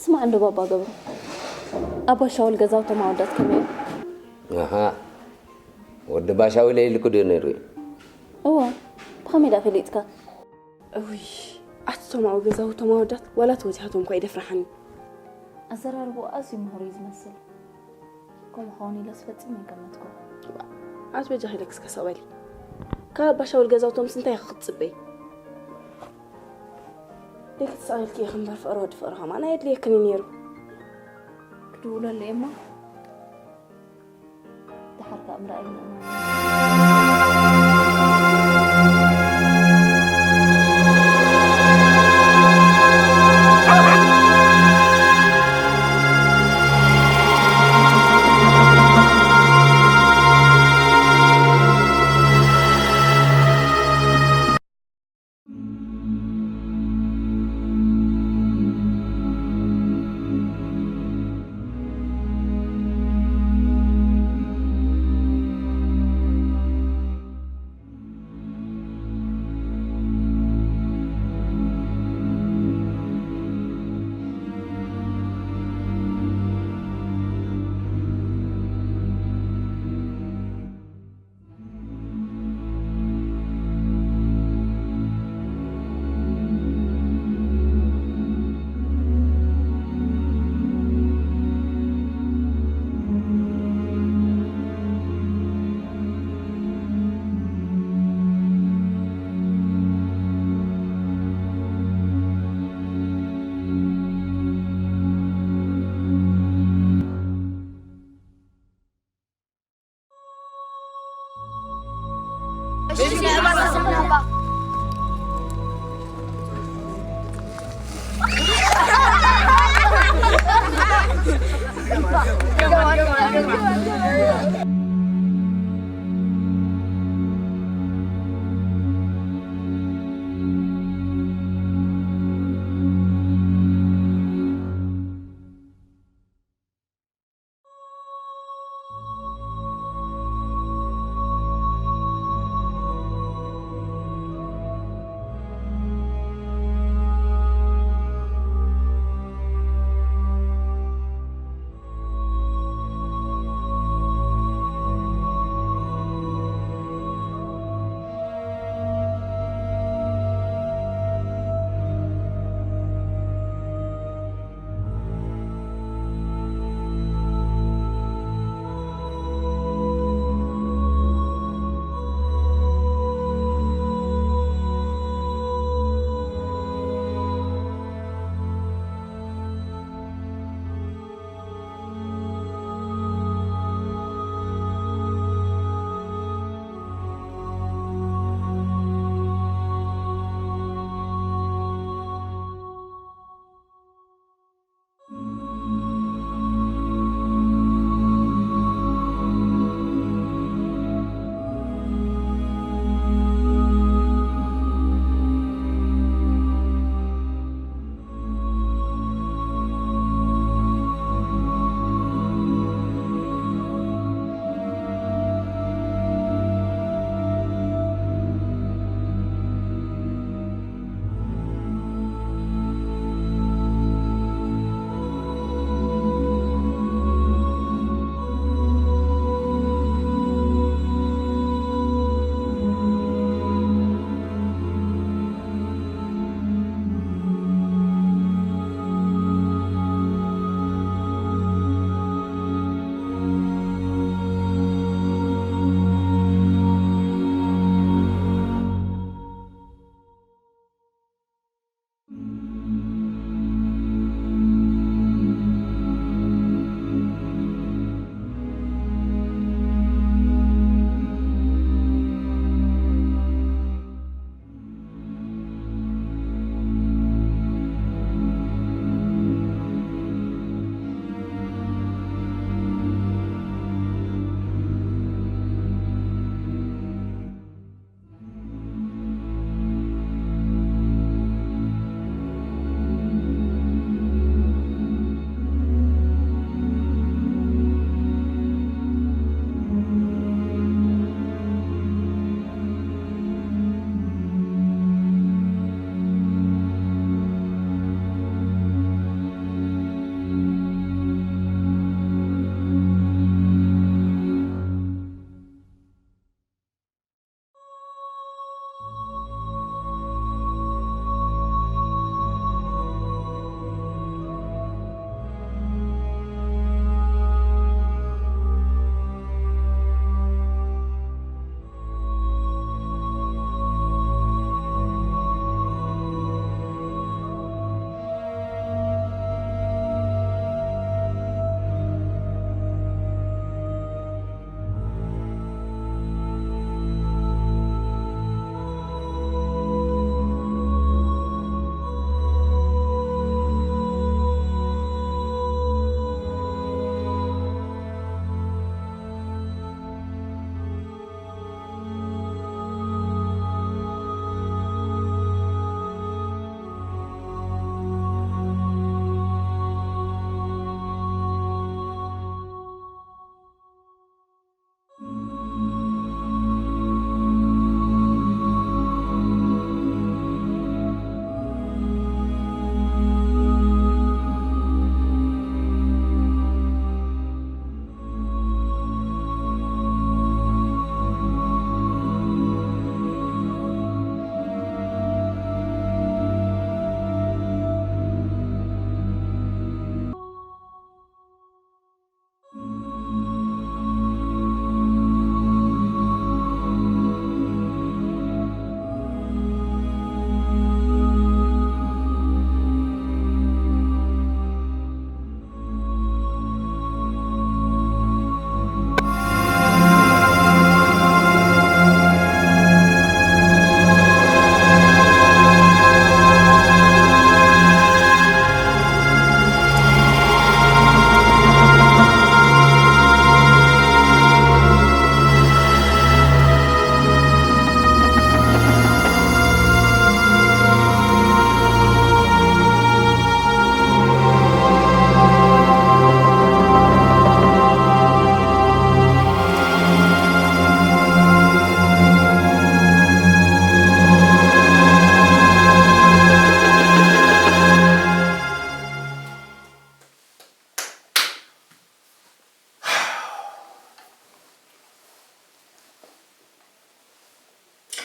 ስማዕ እንዶ ባባ ገብሩ፣ ኣባ ሻውል ገዛውቶም ኣወዳት ከመይ እዩ? ኣሃ፣ ወዲ ባሻዊለ ኢልኩ ድዩ ነይሩ? እወ፣ ብኸመይ ዳ ፈሊጥካ? እውይ፣ ኣቲ ቶም ኣብኡ ገዛውቶም ኣወዳት ዋላ ተወዚሃቶም እኳ ይደፍርሓኒ። ኣዘራርባኡ ኣዝዩ ምሁር እዩ ዝመስል። ከምኡ ክኸውን ኢለስ ፈጺመ ኣይገመትኩን። ኣቲ በጃኺ ኢለክስ ከሰቕ በሊ። ካብ ኣባ ሻውል ገዛውቶምስ እንታይ ኢኺ ክትጽበይ? ደቂ ተሳቒልኪ ኢኺ እምበር ፍቕሪ ወዲ ፍቕሪ ከማን ኣየድልየክን እዩ ነይሩ። ክድውለሉ እየ እሞ፣ ደሓር ከኣ ምርኣይ ምእማን።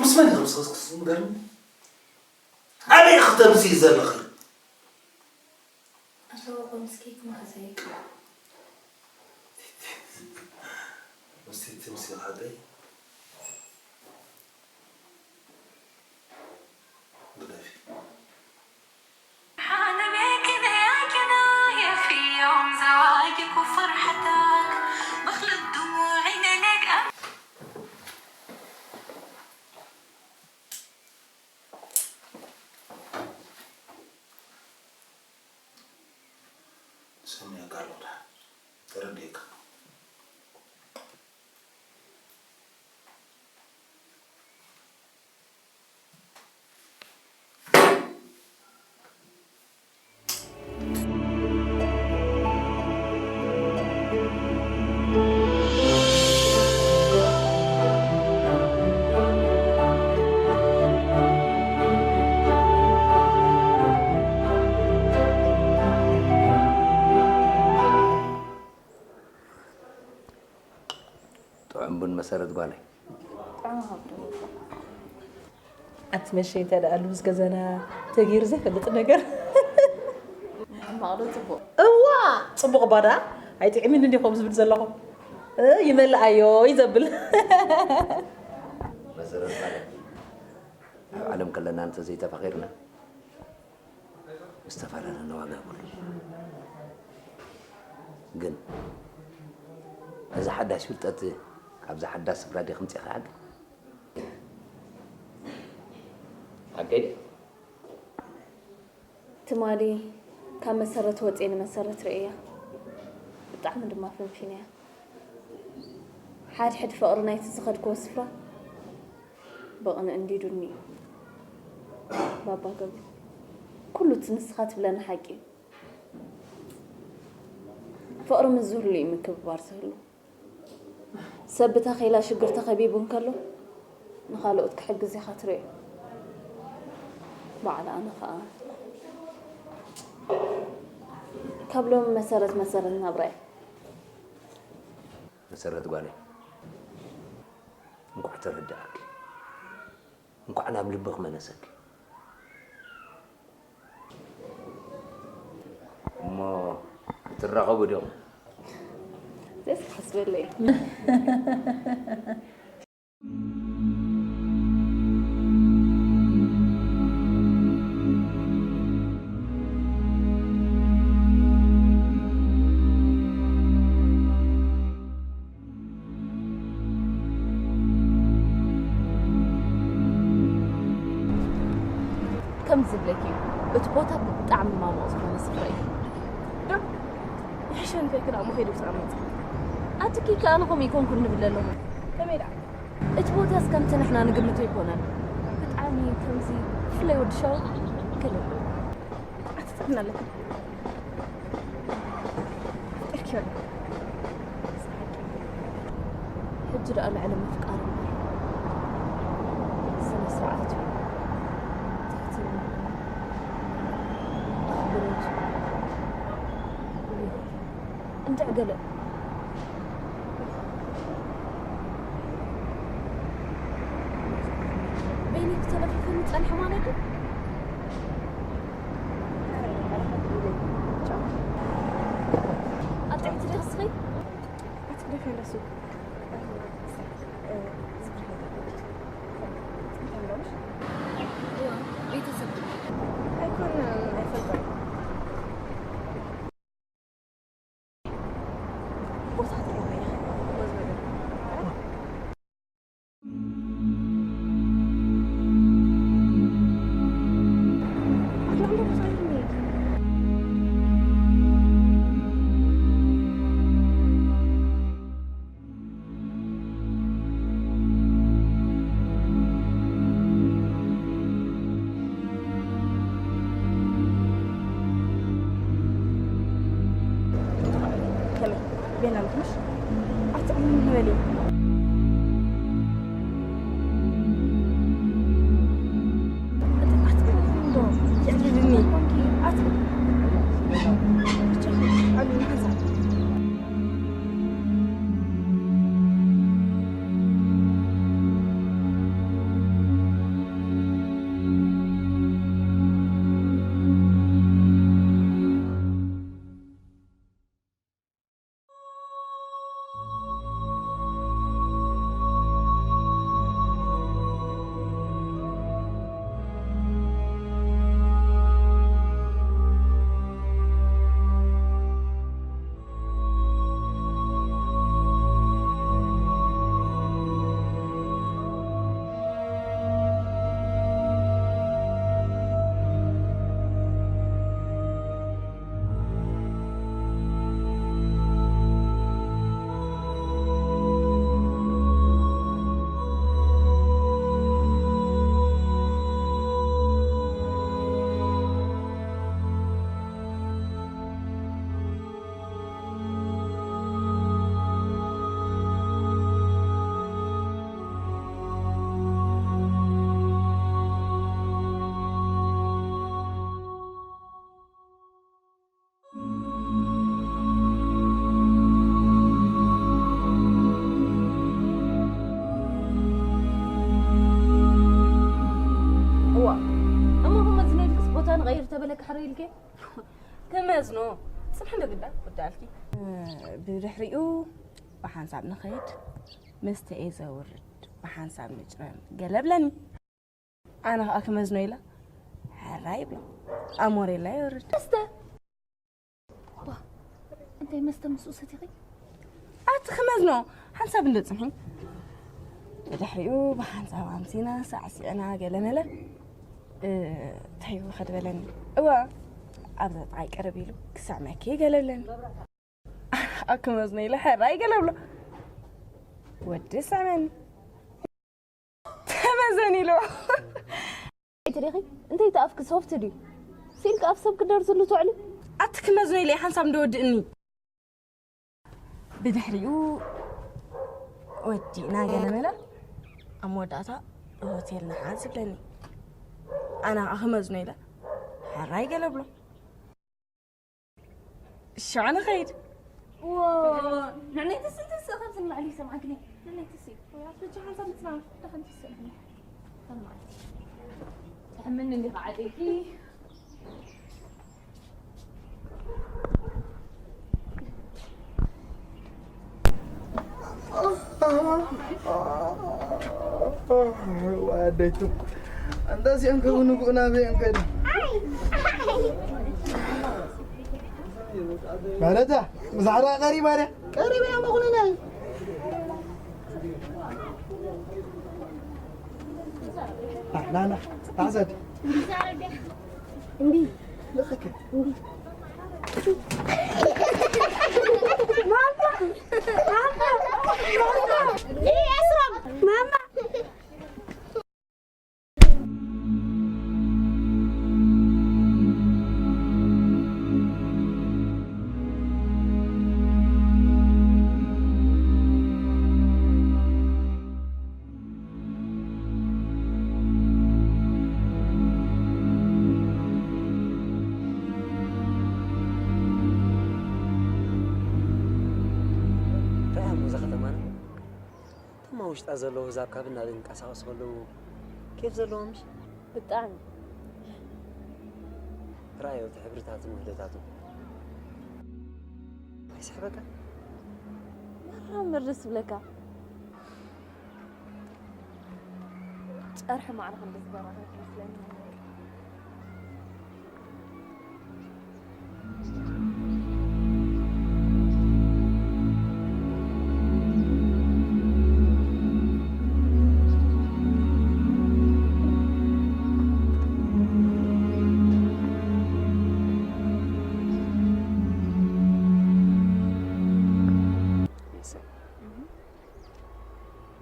ምስ መን ኢኺ ምስ ንገርኒ? ኣበይ ኢኺ ተምስዪ ዘለኺ? ኣቶ ኣቦ ምስ ኬክ መኽዘይ። ምስቲ ትምስዪ ሓደይ ግደፊ። ስምዒ ጋሎዳ ተረዲእካ። ጥዑም ቡን መሰረት ጓለይ። ኣቲ መሸይ እንታይ ደኣ ኣሉ ምስ ገዛና ተገይሩ ዘይፈልጥ ነገር። ሕማቕ ዶ ጽቡቕ? እዋ፣ ጽቡቕ እባ ደኣ ኣይጥዕምን እንዲ ከምኡ ዝብል ዘለኹ። እ፣ ይመልኣዮ እዩ ዘብል። መሰረት ጓለይ፣ ኣብ ዓለም ከለና እንተ ዘይተፋቒርና፣ ዝተፈላለና ዋጋ የብሉን። ግን እዚ ሓዳሽ ፍልጠት ካብዛ ሓዳሽ ስፍራ ዲኺ ምጺእኺ ሓቂ? ሓቀይ ድዩ? ትማሊ ካብ መሰረት ወጽየ ንመሰረት ርእየያ። ብጣዕሚ ድማ ፈንፊነያ። ሓድሕድ ፍቕሪ ናይቲ ዝኸድክዎ ስፍራ ብቕንኢ እንዲዱኒ እዩ። ባባ ገብሩ፣ ኩሉ እቲ ንስኻ ትብለኒ ሓቂ እዩ። ፍቕሪ ምስ ዝህሉ እዩ ምክብባር ዝህሉ። ሰብ ብተኼላ ሽግር ተኸቢቡ እንከሎ፣ ንኻልኦት ክሕግዝ ኢኻ ትርእዮ። በዓል ኣነ ኸኣ ካብ ሎሚ መሰረት መሰረት ናብራይ። መሰረት ጓለይ፣ እንኳዕ ተረዳእኪ፣ እንኳዕ ናብ ልብኺ መለሰኪ። እሞ ክትራኸቡ ዲኹም? ደስ ክሓስበለይ። ከምዚ ዝብለኪ እዩ፣ እቲ ቦታ ብጣዕሚ ማሙቕ ዝኾነ ስፍራ እዩ። ዶ ይሕሸኒ ከይክዳ እሞ ከይደ ብስራ መፅእ። ኣትኪ ከኣ ኣነ ከምኡ ይኮንኩ ንብል ኣለኹ። ከመይ ደኣ? እቲ ቦታስ ከምቲ ንሕና ንግምቶ ኣይኮነን። ብጣዕሚ ከምዚ ብፍላይ ወዲ ሸዋ ገለ ኣትጥዕምና ኣለኪ። ኣፍቂርኪ ኣለኹ። ሕጂ ደኣ ልዕሊ ምፍቃር እምበር ስነ ስርዓት እዩ። ትሕትና፣ ኣኽብሮት። እንድዕ ገለ በይነይ ክተለፊፍኒ ጸኒሑ ማለት ድዩ? ኣጥዕቲ ዶ ትስኺ? ኣትግደፊ ኣለሱ። ቤተሰብ ኣይኮን ኣይፈልጦን። ከመይ? ቤና ምሽ? ኣትዕምኒ በሊ። ኣትዕምኒ ዶ? የዕልልኒ። ኣት-፣ ብቻ፣ ዓቢ መሓዛ። ክሕር ኢልኪ ክመዝኖ ጽንሕ ዶ ግዳ ወዳልኪ። ብድሕሪኡ ብሓንሳብ ንኸይድ፣ መስተ እየ ዘውርድ፣ ብሓንሳብ ንጭረም ገለ ብለኒ። ኣነ ኸኣ ክመዝኖ ኢለ፣ ሕራይ ይብሎ። ኣሞሬላ የውርድ። መስተ? ዋ፣ እንታይ መስተ ምስኡ ሰቲኺ? ኣቲ ክመዝኖ፣ ሓንሳብ እንዶ ጽንሒ። ብድሕሪኡ ብሓንሳብ ኣምሲና፣ ሳዕሲዕና፣ ገለ መለ። እ፣ እንታይ ይውኸድ በለኒ። እዋ፣ ኣብዛ ጥቓይ ቀረብ ኢሉ፣ ክስዕመኪ ገለ ብለኒ። ኣክመዝነ ኢለ ሕራይ ገለ ብሎ። ወዲ ስዕመኒ። ተመዘን ኢሎ። ትሪኺ? እንታይ እቲ ኣፍኪ ሶፍት ድዩ? ሲልክ ኣፍ ሰብ ክደርዝሉ ትውዕሊ? ኣቲ ክመዝነ ኢለ ሓንሳብ እንዶ ወድእኒ። ብድሕሪኡ ወዲእና ገለ መለ ኣብ መወዳእታ ሆቴል ንሓዝ ይብለኒ። ኣነ ከዓ ክመዝኖ ኢለ ሕራይ ገለ ብሎ። ሽዑ ንኸይድ። ንዕነይ ትስእ ትስእ፣ ካብዚ ንላዕሊ ይሰምዓክኒ። ንዕነይ ትስእ። ወይ ኣትበጃ ሓንሳብ ምጽና፣ ደኸን ትስእ። ሰማዕቲ። ትሕምኒ እንዲኻ ዓደይኪ። ኣደይቱ፣ ኣንታ እዚኦም ከብንጉ ናበይ እዮም ከይዶም? ማለታ፣ ብዛዕባ ቀሪባ ድያ? ቀሪባ እያ መኹንና። ና፣ ና፣ ና፣ ታዘድ። እምቢ። ልኽክ። እምቢ። ማማ! ማማ! ማማ! ማማ! እንታይ እሞ እዛ ከተማና? እቶም ኣብ ውሽጣ ዘለዉ ኣህዛብ ካብ ናብ ይንቀሳቐሱ ከለዉ ኬፍ ዘለዎም ምሽ? ብጣዕሚ። ርኣዮ እቲ ሕብርታትን ውህደታቱን። ኣይስሕበካ? መራመር ደስ ይብለካ። ጨርሒ ማዕረ ክንዲ ዝበረኸ ይመስለኒ። ሜሰ፣ እህ።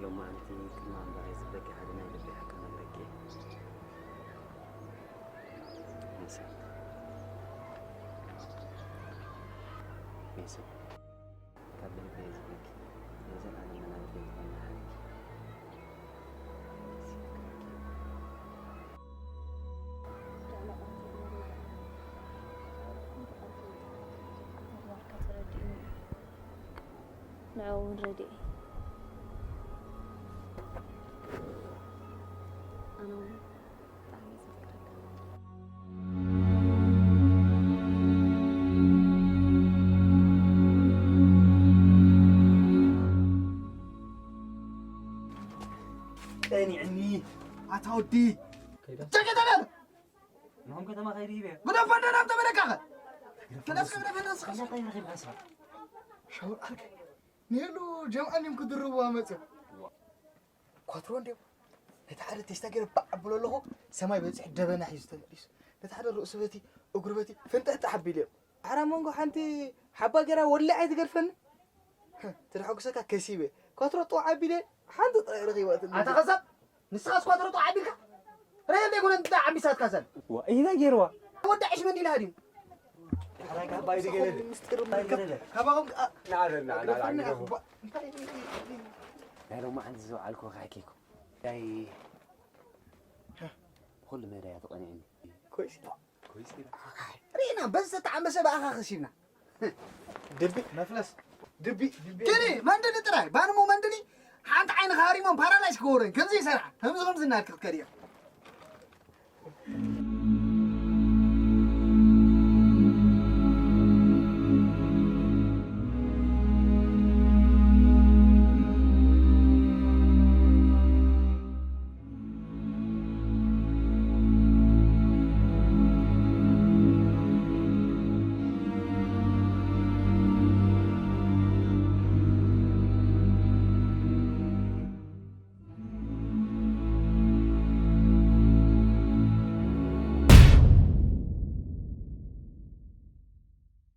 ሎማዓንቲ ቅድሚ ኣንባረይ ዝብለኪ ሓደ ናይ ልበይ ሓቂ ክነግረኪ እየ። ሜሰ። ሜሰ። ካብ ልበይ ዝብለኪ፣ ናይ ዘልኣለም መናብርተይ ዝኾነ ሓቂ። ንዕኡ እውን ረድኤ። ኣነ እውን ብጣዕሚ ዘፍቅረካ። ቀኒዕኒ ኣታ ወዲ። ከይዳ? ጨቂ ተበል! ንኹም ከተማ ከይዲ ሂበ። ግደፍ፣ ፈንደና ተበለካ። ግደፍ፣ ግደፍ፣ ፈንደና። ፈንደና ከይዲ ሂበ፣ ስራ። ሻውር ኣርክ። ንሄሉ ጀምዓን እዮም ክድርብዋ መጽዮም። ኳትሮ እንድዮም። ነቲ ሓደ ቴስታ ገይረ ባዕ ኣብሎ ኣለኹ፣ ሰማይ በጺሑ ደበና ሒዙ ተመሊሱ። ነቲ ሓደ ርእሱ በቲ፣ እግሩ በቲ፣ ፍንጥሕጥሕ ኣቢሉ እዮም። ኣራ መንጎ ሓንቲ ሓባ ገይራ ወላዕ ኣይትገድፈኒ? ትድሐጉሰካ ከሲበ። ኳትሮ ጥዋዕ ኣቢለ ሓንቲ ጥራይ ረኺባትኒ። ኣታ ኸዛብ፣ ንስኻስ ኳትሮ ጥዋዕ ኣቢልካ? ርእ እንደ ይኮነ እንታይ ዓሚሳትካ ዘን? ዋ፣ ኢዛ ገይርዋ። ወዳዕሽ መን ኢልሃ ድዩ? ሓራይ ካብ ባይ ድገለ። ምስጢር ምልክት። ካባኹም ከኣ ንዓደ፣ ንዓደ፣ ንዓደ፣ ግደፈኒ ንዓደ። ኣባ-፣ እንታይ? ናይ ሎማዓንቲ ዝወዓልኩ ካኪኩ። ዳይ፣ ኩሉ መዳያ ተቐኒዕኒ። ኮይስ። ኮይስ። ሪና፣ በዚ ዝተዓመሰ ብኣኻ ከሲብና። ድቢ። መፍለስ። ድቢ። ድቢ። ከዲ፣ መንድሊ ጥራይ። ባንሞ መንድሊ፣ ሓንቲ ዓይንኻ ሃሪሞም ፓራላይዝ ክገብረን። ከምዚ ይሰርዓ። ከምዚ፣ ከምዚ እናልክ ክትከድ እያ።